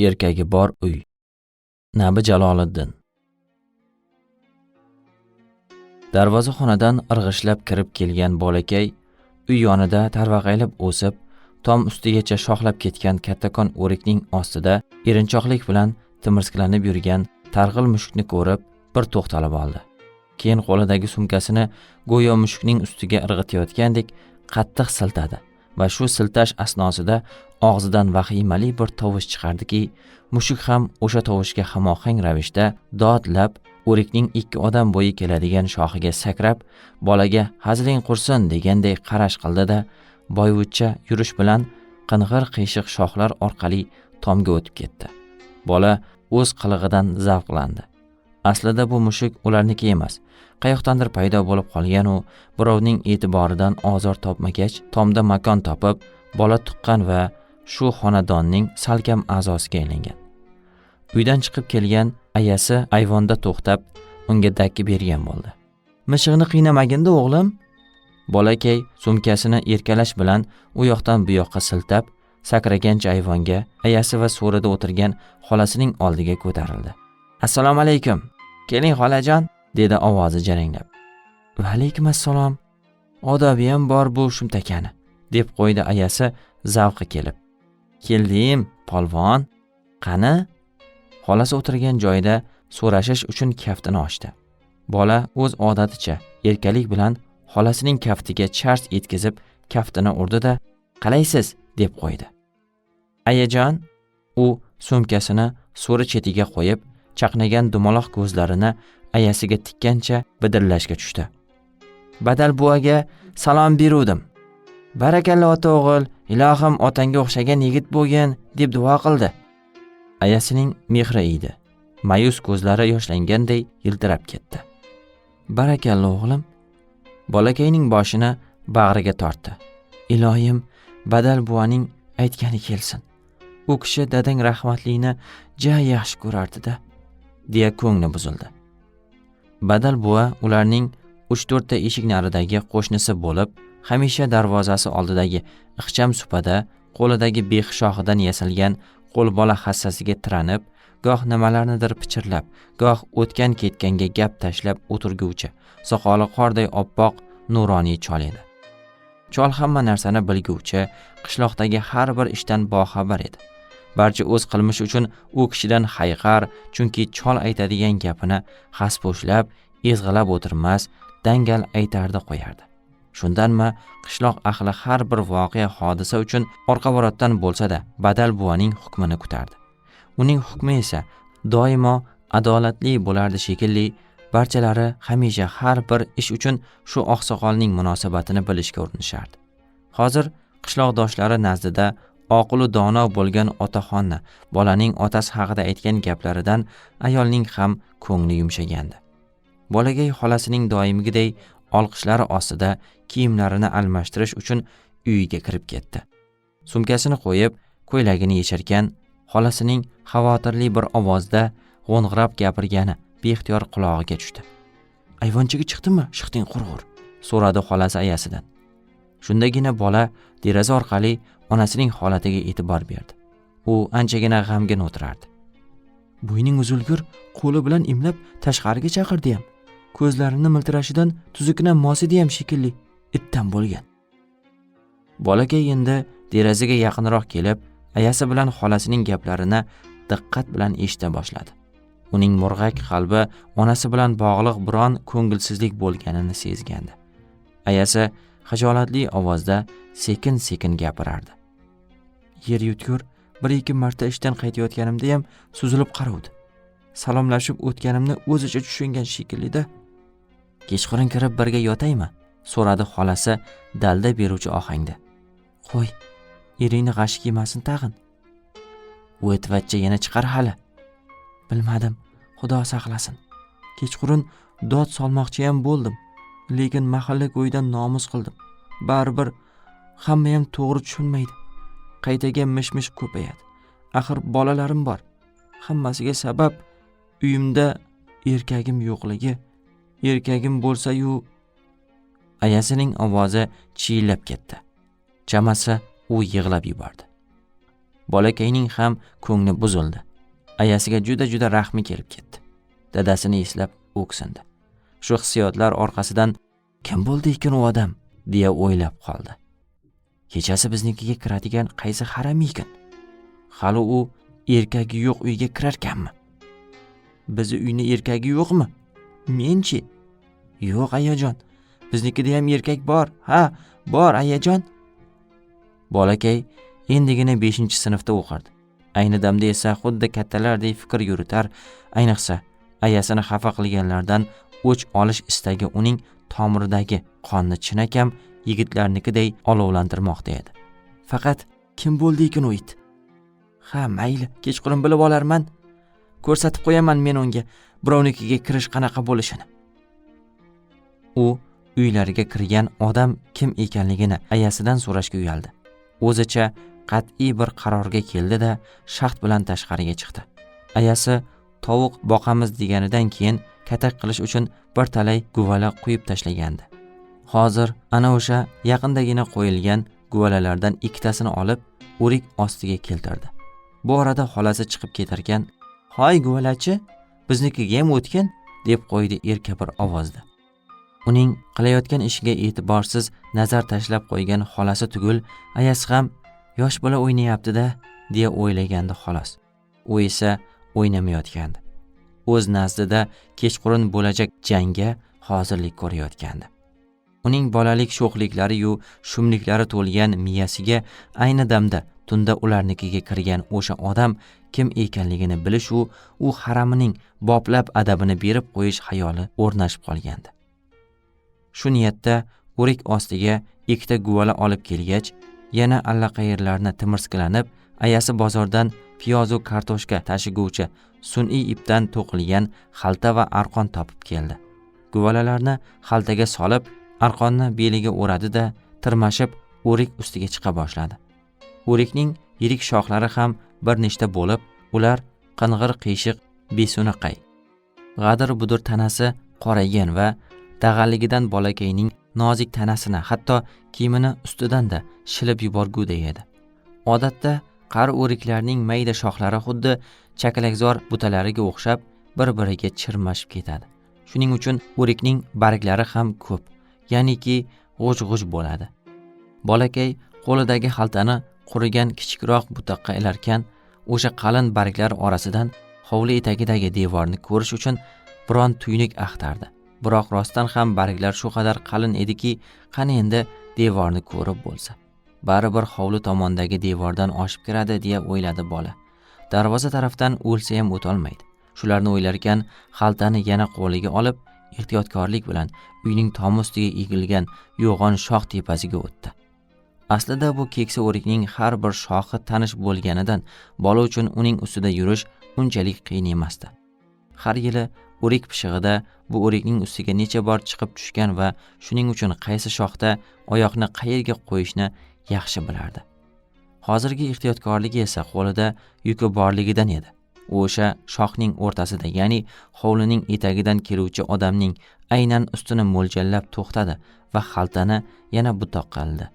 Erkagi bor uy. Nabi Jaloliddin. Darvozaxonadan irg'ishlab kirib kelgan bolakay uy yonida tarvaqaylab o'sib, tom ustigacha shoxlab ketgan kattakon o'rikning ostida erinchoqlik bilan timirskilanib yurgan targ'il mushukni ko'rib bir to'xtalib oldi. Keyin qo'lidagi sumkasini go'yo mushukning ustiga irg'itayotgandek qattiq siltadi va shu siltash asnosida og'zidan vahimali bir tovush chiqardiki, mushuk ham o'sha tovushga hamohang ravishda dodlab, o'rikning ikki odam bo'yi keladigan shoxiga sakrab, bolaga hazling qursin deganday qarash qildi-da, boyvuchcha yurish bilan qing'ir qiyshiq shoxlar orqali tomga o'tib ketdi. Bola o'z qilig'idan zavqlandi. Aslida bu mushuk ularniki emas. Qayoqdandir paydo bo'lib qolgan u birovning e'tiboridan ozor topmagach, tomda makon topib, bola tuqqan va shu xonadonning salkam a'zosiga aylangan. Uydan chiqib kelgan ayasi ayvonda to'xtab, unga dakki bergan bo'ldi. "Mishig'ni qiynamaginda, o'g'lim." Bolakay sumkasini erkalash bilan u yoqdan bu yoqqa siltab, sakragancha ayvonga, ayasi va so'rida o'tirgan xolasining oldiga ko'tarildi. "Assalomu alaykum. Keling xolajon," dedi ovozi jaranglab. "Va alaykum assalom. Odobi ham bor bu shumtakani," deb qo'ydi ayasi zavqi kelib. "Keldim, polvon. Qani?" Xolasi o'tirgan joyida so'rashish uchun kaftini ochdi. Bola o'z odaticha erkalik bilan xolasining kaftiga chars etkizib kaftini urdi-da, "Qalaysiz?" deb qo'ydi. "Ayajon," u sumkasini so'ri chetiga qo'yib, chaqnagan dumaloq ko'zlarini ayasiga tikkancha bidirlashga tushdi. "Badal buvaga salom beruvdim. Barakalla ota o'g'il, ilohim otangga o'xshagan yigit bo'lgin deb duo qildi." Ayasining mehri iydi. Ma'yus ko'zlari yoshlanganday yiltirab ketdi. "Barakalla o'g'lim." Bolakayning boshini bag'riga tortdi. "Iloyim, Badal buvaning aytgani kelsin. U kishi dadang rahmatlini ja yaxshi ko'rardi-da," deya ko'ngli buzildi. Badal buva ularning 3-4 ta eshik naridagi qo'shnisi bo'lib, hamisha darvozasi oldidagi ixcham supada qo'lidagi bex shoxidan yasalgan qo'lbola hassasiga tiranib, goh nimalarnidir pichirlab, goh o'tgan ketganga gap tashlab o'tirguvchi, soqoli qorday oppoq nuroniy chol edi. Chol hamma narsani bilguvchi, qishloqdagi har bir ishdan boxabar edi. Barcha o'z qilmishi uchun u kishidan hayiqar, chunki chol aytadigan gapini xaspo'shlab, ezg'ilab o'tirmas, dangal aytardi qo'yardi. Shundanmi qishloq ahli har bir voqea hodisa uchun orqavorotdan bo'lsa-da Badal buvaning hukmini kutardi. Uning hukmi esa doimo adolatli bo'lardi shekilli, barchalari hamisha har bir ish uchun shu oqsoqolning munosabatini bilishga urinishardi. Hozir qishloqdoshlari nazdida oqilu dono bo'lgan otaxonni bolaning otasi haqida aytgan gaplaridan ayolning ham ko'ngli yumshagandi. Bolakay xolasining doimgiday olqishlari ostida kiyimlarini almashtirish uchun uyiga kirib ketdi. Sumkasini qo'yib, ko'ylagini yecharkan, xolasining xavotirli bir ovozda g'o'ng'irab gapirgani beixtiyor qulog'iga tushdi. "Ayvonchaga chiqdimi, shixting qurg'ur?" so'radi xolasi ayasidan. Shundagina bola deraza orqali onasining holatiga e'tibor berdi. U anchagina g'amgin o'tirardi. "Bo'yning uzilgur qo'li bilan imlab tashqariga chaqirdi ham. Ko'zlarini miltirashidan tuzukina mos edi ham shekilli, itdan bo'lgan." Bolakay endi derazaga yaqinroq kelib, ayasi bilan xolasining gaplarini diqqat bilan eshita boshladi. Uning murg'ak qalbi onasi bilan bog'liq biron ko'ngilsizlik bo'lganini sezgandi. Ayasi xijolatli ovozda sekin-sekin gapirardi. "Yer yutgur, bir ikki marta ishdan qaytayotganimda ham suzilib qarovdi. Salomlashib o'tganimni o'zicha tushungan shekilli-da. Kechqurun kirib birga yotaymi?" so'radi xolasi dalda beruvchi ohangda. "Qo'y, eringni g'ashi kelmasin tag'in. U etvachcha yana chiqar hali." "Bilmadim, Xudo saqlasin. Kechqurun dod solmoqchi ham bo'ldim, lekin mahalla ko'yidan nomus qildim. Baribir hamma ham to'g'ri tushunmaydi. Qaytaga mish-mish ko'payadi. Axir bolalarim bor. Hammasiga sabab uyimda erkagim yo'qligi. Erkagim bo'lsa-yu..." Ayasining ovozi chiyillab ketdi. Chamasi u yig'lab yubordi. Bolakayning ham ko'ngli buzildi. Ayasiga juda-juda rahmi kelib ketdi. Dadasini eslab o'ksindi. Shu hissiyotlar orqasidan kim bo'ldi ekan u odam deya o'ylab qoldi. Kechasi biznikiga kiradigan qaysi harami ekan? Hali u erkagi yo'q uyga kirarkanmi? Bizi uyni erkagi yo'qmi? Menchi? Yo'q ayajon. Biznikida ham erkak bor. Ha, bor ayajon. Bolakay endigina 5-sinfda o'qirdi. Ayni damda esa xuddi kattalardek fikr yuritar, ayniqsa ayasini xafa qilganlardan o'ch olish istagi uning tomiridagi qonni chinakam yigitlarnikiday olovlantirmoqda edi. Faqat kim bo'ldi ekan u it? Ha, mayli, kechqurun bilib olarman. Ko'rsatib qo'yaman men unga birovnikiga kirish qanaqa bo'lishini. U uylariga kirgan odam kim ekanligini ayasidan so'rashga uyaldi. O'zicha qat'iy bir qarorga keldi-da, shaxt bilan tashqariga chiqdi. Ayasi tovuq boqamiz deganidan keyin katak qilish uchun bir talay guvala quyib tashlagandi. Hozir ana o'sha yaqindagina qo'yilgan guvalalardan ikkitasini olib o'rik ostiga keltirdi. Bu orada xolasi chiqib ketarkan, "Hoy guvalachi, biznikiga ham o'tgin", deb qo'ydi erka bir ovozda. Uning qilayotgan ishiga e'tiborsiz nazar tashlab qo'ygan xolasi tugul, ayasi ham yosh bola o'ynayapti-da, deya o'ylagandi xolos. U esa o'ynamayotgandi. O'z nazdida kechqurun bo'lajak jangga hozirlik ko'rayotgandi. Uning bolalik sho'xliklari-yu shumliklari to'lgan miyasiga ayni damda tunda ularnikiga kirgan o'sha odam kim ekanligini bilish u haramining boplab adabini berib qo'yish xayoli o'rnashib qolgandi. Shu niyatda o'rik ostiga ikkita guvala olib kelgach, yana allaqayerlarni timirskilanib, ayasi bozordan piyoz va kartoshka tashiguvchi sun'iy ipdan to'qilgan xalta va arqon topib keldi. Guvalalarni xaltaga solib, arqonni beliga o'radi-da, tirmashib o'rik ustiga chiqa boshladi. O'rikning yirik shoxlari ham bir nechta bo'lib, ular qing'ir qiyshiq besunaqay. G'adir-budir tanasi qoraygan va dag'alligidan bolakayning nozik tanasini, hatto kiyimini ustidan-da shilib yuborguday edi. Odatda qari o'riklarning mayda shoxlari xuddi chakalakzor butalariga o'xshab bir-biriga chirmashib ketadi. Shuning uchun o'rikning barglari ham ko'p, ya'niki g'uj-g'uj bo'ladi. Bolakay qo'lidagi xaltani qurigan kichikroq butoqqa ilarkan, o'sha qalin barglar orasidan hovli etagidagi devorni ko'rish uchun biron tuynuk axtardi. Biroq rostdan ham barglar shu qadar qalin ediki, qani endi devorni ko'rib bo'lsa. Baribir hovli tomondagi devordan oshib kiradi deya o'yladi bola. Darvoza tarafdan o'lsa ham o'tolmaydi. Shularni o'ylarkan xaltani yana qo'liga olib, ehtiyotkorlik bilan uyning tomi ustiga egilgan yo'g'on shox tepasiga o'tdi. Aslida bu keksa o'rikning har bir shoxi tanish bo'lganidan bola uchun uning ustida yurish unchalik qiyin emasdi. Har yili o'rik pishig'ida bu o'rikning ustiga necha bor chiqib tushgan va shuning uchun qaysi shoxda oyoqni qayerga qo'yishni yaxshi bilardi. Hozirgi ehtiyotkorligi esa qo'lida yuki borligidan edi. U o'sha shoxning o'rtasida, ya'ni hovlining etagidan keluvchi odamning aynan ustini mo'ljallab to'xtadi va xaltani yana butoqqa ildi.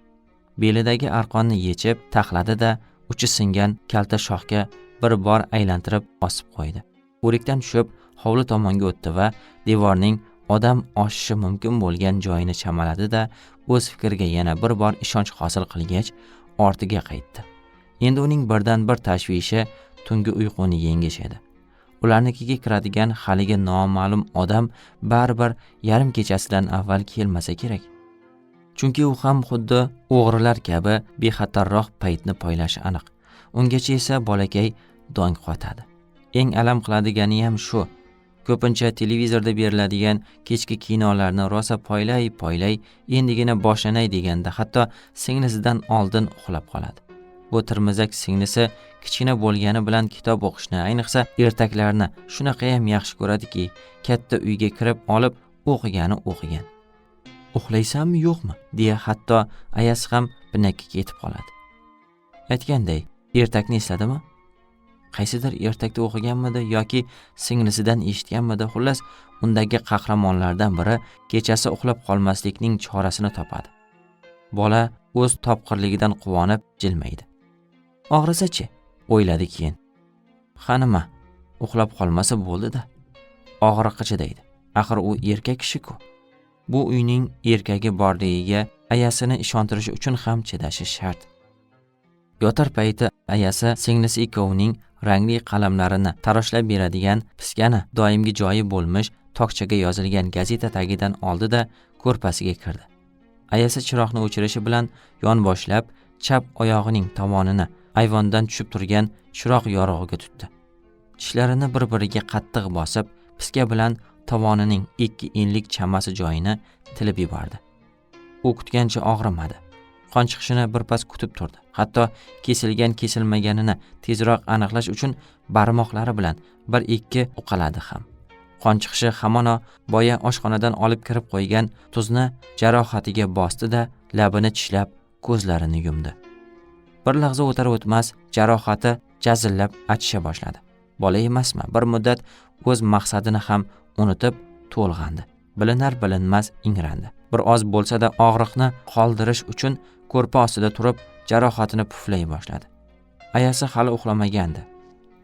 Belidagi arqonni yechib taxladi-da, uchi singan kalta shoxga bir bor aylantirib osib qo'ydi. O'rikdan tushib hovli tomonga o'tdi va devorning odam oshishi mumkin bo'lgan joyini chamaladi-da, o'z fikriga yana bir bor ishonch hosil qilgach, ortiga qaytdi. Endi uning birdan bir tashvishi tungi uyquni yengish edi. Ularnikiga kiradigan haligi noma'lum odam baribir yarim kechasidan avval kelmasa kerak. Chunki u ham xuddi o'g'rilar kabi bexatarroq paytni poylashi aniq. Ungacha esa bolakay dong qotadi. Eng alam qiladigani ham shu. Ko'pincha televizorda beriladigan kechki kinolarni rosa poylay-poylay endigina boshlanay deganda hatto singlisidan oldin uxlab qoladi. Bu tirmizak singlisi kichkina bo'lgani bilan kitob o'qishni, ayniqsa ertaklarni shunaqa ham yaxshi ko'radiki, katta uyga kirib olib o'qigani o'qigan. Uxlaysanmi yo'qmi deya hatto ayasi ham pinakka ketib qoladi. Aytganday, ertakni esladimi? Qaysidir ertakda o'qiganmidi yoki singlisidan eshitganmidi, xullas undagi qahramonlardan biri kechasi uxlab qolmaslikning chorasini topadi. Bola o'z topqirligidan quvonib jilmaydi. Og'risa-chi? O'yladi keyin. Ha nima, uxlab qolmasa bo'ldi-da. Og'riqqa chidaydi. Axir u erkak kishi-ku. Bu uyning erkagi borligiga ayasini ishontirish uchun ham chidashi shart. Yotar payti ayasi singlisi ikkovining rangli qalamlarini taroshlab beradigan piskani doimgi joyi bo'lmish tokchaga yozilgan gazeta tagidan oldi-da ko'rpasiga kirdi. Ayasi chiroqni o'chirishi bilan yonboshlab chap oyog'ining tovonini ayvondan tushib turgan chiroq yorug'iga tutdi. Tishlarini bir-biriga qattiq bosib, piska bilan tovonining 2 enlik chamasi joyini tilib yubordi. U kutgancha og'rimadi. Qon chiqishini birpas kutib turdi. Hatto kesilgan kesilmaganini tezroq aniqlash uchun barmoqlari bilan 1-2 uqaladi ham. Qon chiqishi hamono boya oshxonadan olib kirib qo'ygan tuzni jarohatiga bosdi-da, labini tishlab ko'zlarini yumdi. Bir lahza o'tar o'tmas jarohati jazillab achisha boshladi. Bola emasmi, bir muddat o'z maqsadini ham unutib to'lg'andi. Bilinar bilinmas ingrandi. Bir oz bo'lsa-da og'riqni qoldirish uchun ko'rpa ostida turib jarohatini puflay boshladi. Ayasi hali uxlamagandi.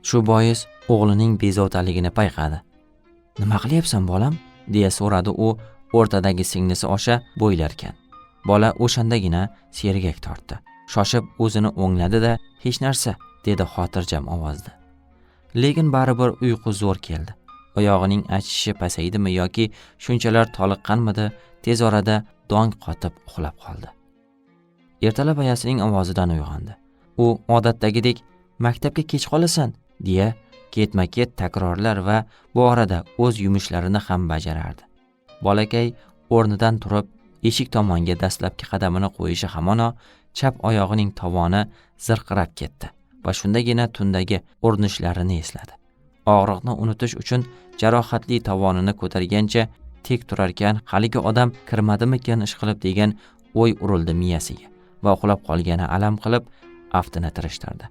Shu bois o'g'lining bezovtaligini payqadi. Nima qilyapsan bolam? deya so'radi u o'rtadagi singlisi osha bo'ylarkan. Bola o'shandagina sergak tortdi. Shoshib o'zini o'ngladi-da, hech narsa, dedi xotirjam ovozda. Lekin baribir uyqu zo'r keldi. Oyog'ining achishi pasaydimi yoki shunchalar toliqqanmidi, tez orada dong qotib uxlab qoldi. Ertalab ayasining ovozidan uyg'ondi. U odatdagidek maktabga kech qolasan deya ketma-ket takrorlar va bu orada o'z yumushlarini ham bajarardi. Bolakay o'rnidan turib eshik tomonga dastlabki qadamini qo'yishi hamono chap oyog'ining tovoni zirqirab ketdi va shundagina tundagi urinishlarini esladi. Og'riqni unutish uchun jarohatli tovonini ko'targancha tek turarkan, haligi odam kirmadimikan ishqilib degan o'y urildi miyasiga va uxlab qolgani alam qilib aftini tirishtirdi.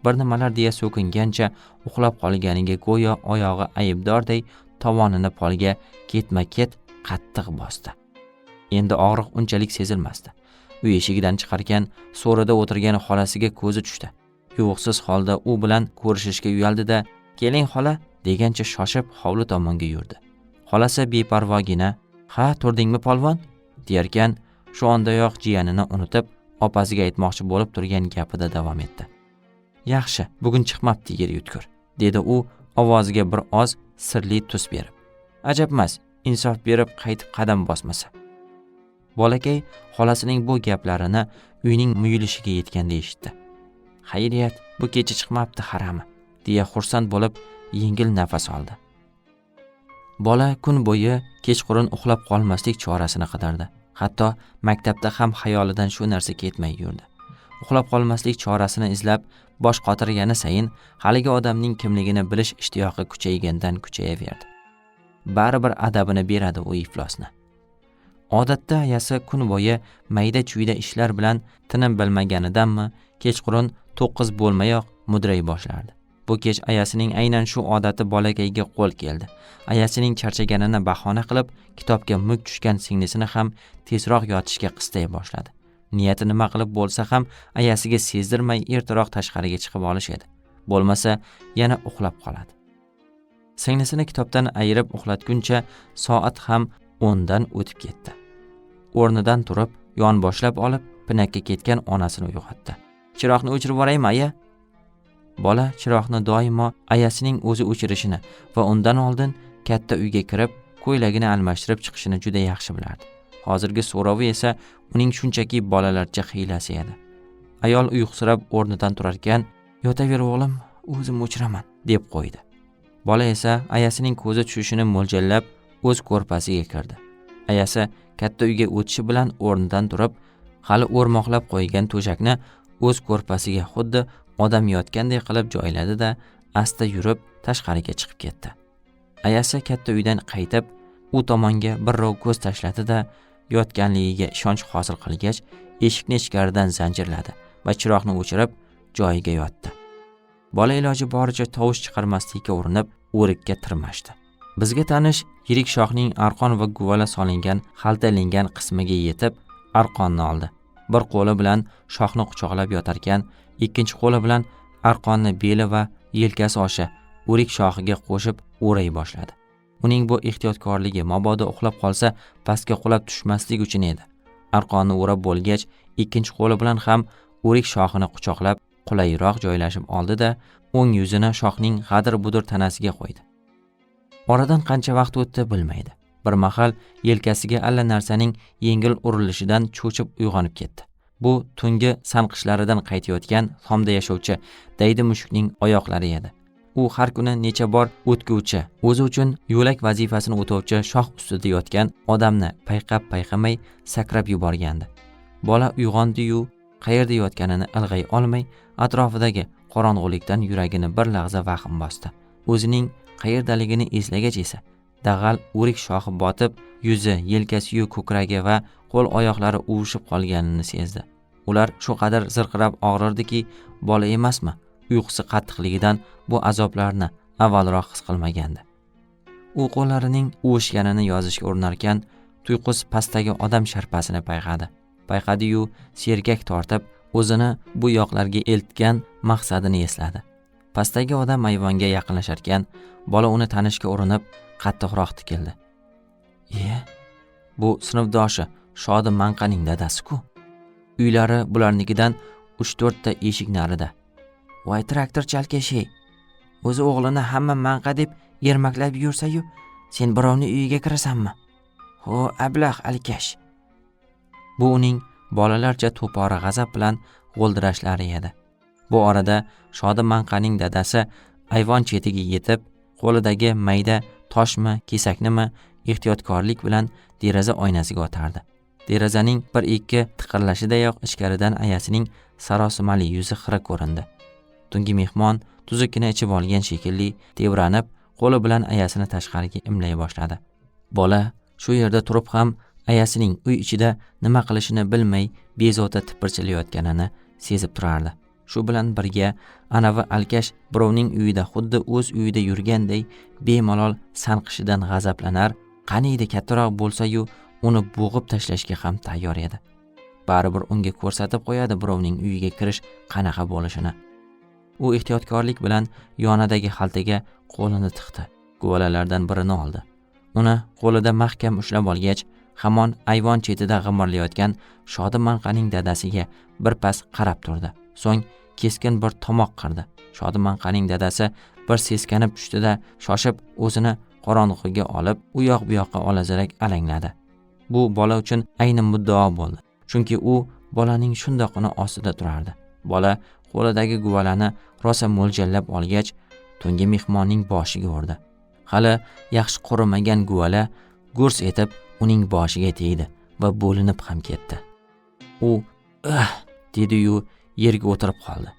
Bir nimalar deya so'kingancha uxlab qolganiga go'yo oyog'i aybdorday tovonini polga ketma-ket qattiq bosdi. Endi og'riq unchalik sezilmasdi. Uy eshigidan chiqarkan so'rida o'tirgan xolasiga ko'zi tushdi. Yuvuqsiz holda u bilan ko'rishishga uyaldi-da, "Keling xola" degancha shoshib hovli tomonga yurdi. Xolasi beparvogina, "Ha, turdingmi polvon?" deyarkan, shu ondayoq jiyanini unutib, opasiga aytmoqchi bo'lib turgan gapida davom etdi. "Yaxshi, bugun chiqmabdi yer yutkur", dedi u ovoziga bir oz sirli tus berib. "Ajabmas, insof berib qaytib qadam bosmasa." Bolakay xolasining bu gaplarini uyning muyilishiga yetganda eshitdi. "Xayriyat, bu kecha chiqmabdi harami", deya xursand bo'lib yengil nafas oldi. Bola kun bo'yi kechqurun uxlab qolmaslik chorasini qidirdi. Hatto maktabda ham xayolidan shu narsa ketmay yurdi. Uxlab qolmaslik chorasini izlab bosh qotirgani sayin haligi odamning kimligini bilish ishtiyoqi kuchaygandan kuchayaverdi. Baribir adabini beradi u iflosni. Odatda ayasi kun bo'yi mayda-chuyda ishlar bilan tinim bilmaganidanmi, kechqurun 9 bo'lmayoq mudray boshlardi. Bu kech ayasining aynan shu odati bolakayga qo'l keldi. Ayasining charchaganini bahona qilib, kitobga muk tushgan singlisini ham tezroq yotishga qistay boshladi. Niyati nima qilib bo'lsa ham ayasiga sezdirmay ertaroq tashqariga chiqib olish edi. Bo'lmasa yana uxlab qoladi. Singlisini kitobdan ayirib uxlatguncha soat ham 10 dan o'tib ketdi. O'rnidan turib, yon boshlab olib, pinakka ketgan onasini uyg'otdi. "Chiroqni o'chirib yuboraymi, aya?" Bola chiroqni doimo ayasining o'zi o'chirishini va undan oldin katta uyga kirib, ko'ylagini almashtirib chiqishini juda yaxshi bilardi. Hozirgi so'rovi esa uning shunchaki bolalarcha hiylasi edi. Ayol uyqusirab o'rnidan turarkan, "Yotaver o'g'lim, o'zim o'chiraman", deb qo'ydi. Bola esa ayasining ko'zi tushishini mo'ljallab o'z ko'rpasiga kirdi. Ayasi katta uyga o'tishi bilan o'rnidan turib, hali o'rmoqlab qo'ygan to'shakni o'z ko'rpasiga xuddi odam yotganday qilib joyladi-da, asta yurib tashqariga chiqib ketdi. Ayasi katta uydan qaytib, u tomonga birrov ko'z tashladi-da, yotganligiga ishonch hosil qilgach, eshikni ichkaridan zanjirladi va chiroqni o'chirib joyiga yotdi. Bola iloji boricha tovush chiqarmaslikka urinib, o'rikka tirmashdi. Bizga tanish yirik shoxning arqon va guvala solingan xalta ilingan qismiga yetib, arqonni oldi. Bir qo'li bilan shoxni quchoqlab yotarkan, ikkinchi qo'li bilan Arqonni beli va yelkasi osha o'rik shoxiga qo'shib o'ray boshladi. Uning bu ehtiyotkorligi mabodo uxlab qolsa pastga qulab tushmaslik uchun edi. Arqonni o'rab bo'lgach, ikkinchi qo'li bilan ham o'rik shoxini quchoqlab qulayroq joylashib oldi-da, o'ng yuzini shoxning g'adir-budir tanasiga qo'ydi. Oradan qancha vaqt o'tdi bilmaydi. Bir mahal yelkasiga alla narsaning yengil urilishidan cho'chib uyg'onib ketdi. Bu tungi sanqishlaridan qaytayotgan tomda yashovchi daydi mushukning oyoqlari edi. U har kuni necha bor o'tkuvchi, o'zi uchun yo'lak vazifasini o'tovchi shox ustida yotgan odamni payqab-payqamay sakrab yuborgandi. Bola uyg'ondi-yu, qayerda yotganini ilg'ay olmay, atrofidagi qorong'ulikdan yuragini bir lahza vahm bosdi. O'zining qayerdaligini eslagach esa, dag'al o'rik shoxi botib, yuzi, yelkasi-yu ko'kragi va qo'l oyoqlari uvishib qolganini sezdi. Ular shu qadar zirqirab og'rirdiki, bola emasmi, uyqusi qattiqligidan bu azoblarni avvalroq his qilmagandi. U qo'llarining uvishganini yozishga urinarkan, tuyqus pastdagi odam sharpasini payqadi. Payqadi-yu, sergak tortib, o'zini bu yoqlarga eltgan maqsadini esladi. Pastdagi odam ayvonga yaqinlasharkan, bola uni tanishga urinib, qattiqroq tikildi. Iye, bu sinfdoshi Shodi Manqaning dadasi-ku. Uylari bularnikidan 3-4 ta eshik narida. Voy traktor chalkashi. O'zi o'g'lini hamma manqa deb yermaklab yursa-yu, sen birovning uyiga kirasanmi? Ho, ablah alkash. Bu uning bolalarcha to'pori g'azab bilan g'o'ldirashlari edi. Bu orada Shodi Manqaning dadasi ayvon chetiga yetib, qo'lidagi mayda toshmi, kesaknimi ehtiyotkorlik bilan deraza oynasiga otardi. Derazaning bir-ikki tiqirlashidayoq ichkaridan ayasining sarosimali yuzi xira ko'rindi. Tungi mehmon tuzukkina ichib olgan shekilli tevranib, qo'li bilan ayasini tashqariga imlay boshladi. Bola shu yerda turib ham ayasining uy ichida nima qilishini bilmay bezovta tipirchilayotganini sezib turardi. Shu bilan birga anavi alkash birovning uyida xuddi o'z uyida yurganday bemalol sanqishidan g'azablanar, qaniydi kattaroq bo'lsa-yu uni bo'g'ib tashlashga ham tayyor edi. Baribir unga ko'rsatib qo'yadi birovning uyiga kirish qanaqa bo'lishini. U ehtiyotkorlik bilan yonidagi xaltaga qo'lini tiqdi. Guvalalardan birini oldi. Uni qo'lida mahkam ushlab olgach, hamon ayvon chetida g'imirlayotgan Shodi Manqaning dadasiga birpas qarab turdi. So'ng keskin bir tomoq qirdi. Shodi Manqaning dadasi bir seskanib tushdida, shoshib o'zini qorong'iga olib, u yoq bu yoqqa olazarak alangladi. Bu bola uchun ayni muddao bo'ldi. Chunki u bolaning shundoqqina ostida turardi. Bola qo'lidagi guvalani rosa mo'ljallab olgach, tungi mehmonning boshiga urdi. Hali yaxshi qurimagan guvala gurs etib uning boshiga tegdi va bo'linib ham ketdi. U "Ah" dedi-yu yerga o'tirib qoldi.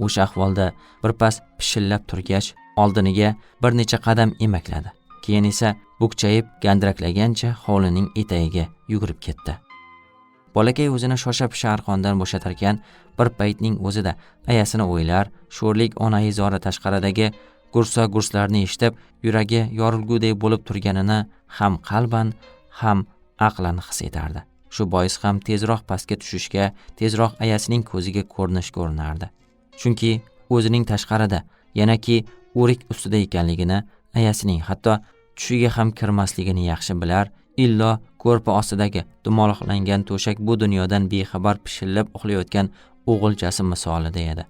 O'sha ahvolda birpas pishillab turgach, oldiniga bir necha qadam emakladi. Keyin esa bukchayib gandraklagancha hovlining etagiga yugurib ketdi. Bolakay o'zini shosha-pisha arqondan bo'shatarkan, bir paytning o'zida ayasini o'ylar, sho'rlik onayi zora tashqaridagi gursa-gurslarni eshitib, yuragi yorilguday bo'lib turganini ham qalban, ham aqlan his etardi. Shu bois ham tezroq pastga tushishga, tezroq ayasining ko'ziga ko'rinishga urinardi. Chunki o'zining tashqarida, yanaki o'rik ustida ekanligini, ayasining hatto tushiga ham kirmasligini yaxshi bilar, illo ko'rpa ostidagi dumaloqlangan to'shak bu dunyodan bexabar pishillab uxlayotgan o'g'ilchasi misolida edi.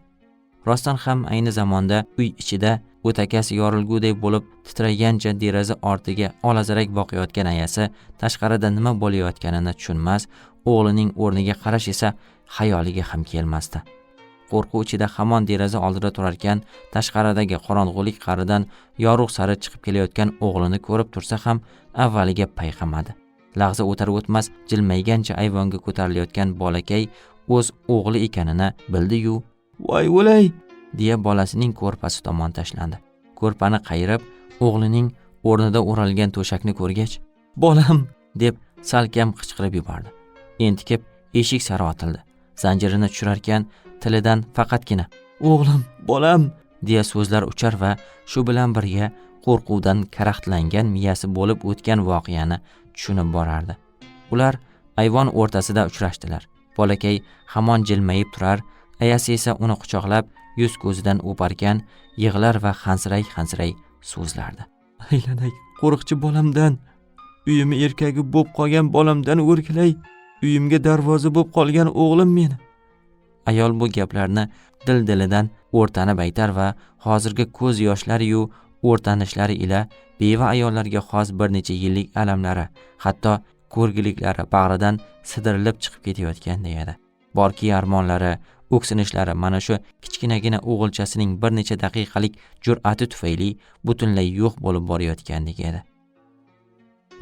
Rostdan ham ayni zamonda uy ichida o'takasi yorilguday bo'lib titragancha deraza ortiga olazarak boqayotgan ayasi tashqarida nima bo'layotganini tushunmas, o'g'lining o'rniga qarash esa xayoliga ham kelmasdi. Qo'rquv ichida hamon deraza oldida turarkan, tashqaridagi qorong'ulik qa'ridan yorug' sari chiqib kelayotgan o'g'lini ko'rib tursa ham avvaliga payqamadi. Lahza o'tar o'tmas jilmaygancha ayvonga ko'tarilayotgan bolakay o'z o'g'li ekanini bildi-yu, "Voy o'lay!" deya bolasining ko'rpasi tomon tashlandi. Ko'rpani qayirib, o'g'lining o'rnida o'ralgan to'shakni ko'rgach, "Bolam!" deb salkam qichqirib yubordi. Entikib eshik sari otildi. Zanjirini tushirarkan tilidan faqatgina "O'g'lim, bolam!" deya so'zlar uchar va shu bilan birga qo'rquvdan karaxtlangan miyasi bo'lib o'tgan voqeani tushunib borardi. Ular ayvon o'rtasida uchrashdilar. Bolakay hamon jilmayib turar, ayasi esa uni quchoqlab yuz ko'zidan o'parkan yig'lar va hansiray hansiray so'zlardi. Aylanay qo'riqchi bolamdan, uyimi erkagi bo'p qolgan bolamdan o'rgilay, uyimga darvoza bo'p qolgan o'g'lim meni. Ayol bu gaplarni dil-dilidan o'rtanib aytar va hozirgi ko'z yoshlari-yu o'rtanishlari ila beva ayollarga xos bir necha yillik alamlari, hatto ko'rgiliklari bag'ridan sidirilib chiqib ketayotganday edi. Borki armonlari, o'ksinishlari mana shu kichkinagina o'g'ilchasining bir necha daqiqalik jur'ati tufayli butunlay yo'q bo'lib borayotgandek edi.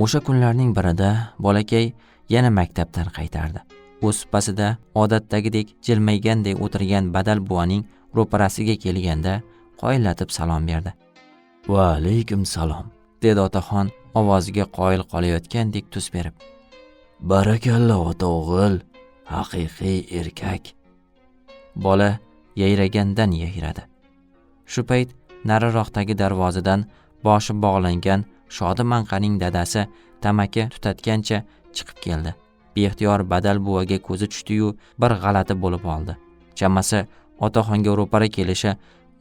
O'sha kunlarning birida bolakay yana maktabdan qaytardi. O'z supasida odatdagidek jilmayganday o'tirgan Badal buvaning ro'parasiga kelganda qoyillatib salom berdi. Va alaykum salom, dedi otaxon ovoziga qoyil qolayotgandek tus berib. Barakalla ota o'g'il, haqiqiy erkak. Bola yayragandan yayradi. Shu payt nariroqdagi darvozadan boshi bog'langan Shodi manqaning dadasi tamaki tutatgancha chiqib keldi. Beixtiyor Badal buvaga ko'zi tushdi-yu, bir g'alati bo'lib oldi. Chamasi otaxonga ro'para kelishi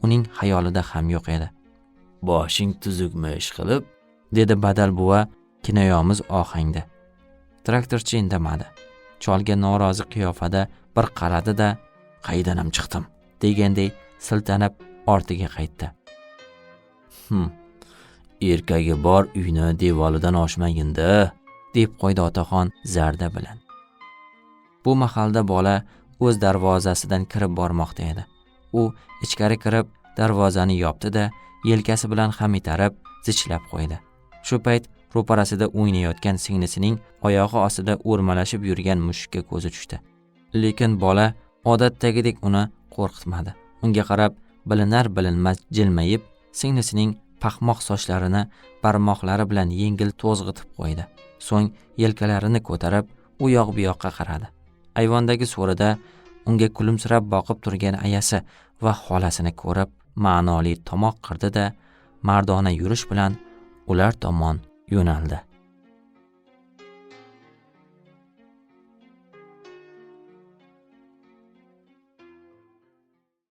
uning xayolida ham yo'q edi. Boshing tuzukmi ish qilib, dedi Badal buva kinoyomiz ohangda. Traktorchi indamadi. Cholga norozi qiyofada bir qaradi-da, qaydanam chiqdim deganday siltanib ortiga qaytdi. Erkagi bor uyni devoridan oshmaginda, deb qo'ydi otaxon zarda bilan. Bu mahalda bola o'z darvozasidan kirib bormoqda edi. U ichkari kirib darvozani yopdi-da, yelkasi bilan ham itarib zichlab qo'ydi. Shu payt ro'parasida o'ynayotgan singlisining oyog'i ostida o'rmalashib yurgan mushukka ko'zi tushdi. Lekin bola odatdagidek uni qo'rqitmadi. Unga qarab bilinar bilinmas jilmayib, singlisining paxmoq sochlarini barmoqlari bilan yengil to'zg'itib qo'ydi. So'ng yelkalarini ko'tarib u yoq bu yoqqa qaradi. Ayvondagi so'rida unga kulimsirab boqib turgan ayasi va xolasini ko'rib ma'noli tomoq qirdi-da, mardona yurish bilan ular tomon yo'naldi.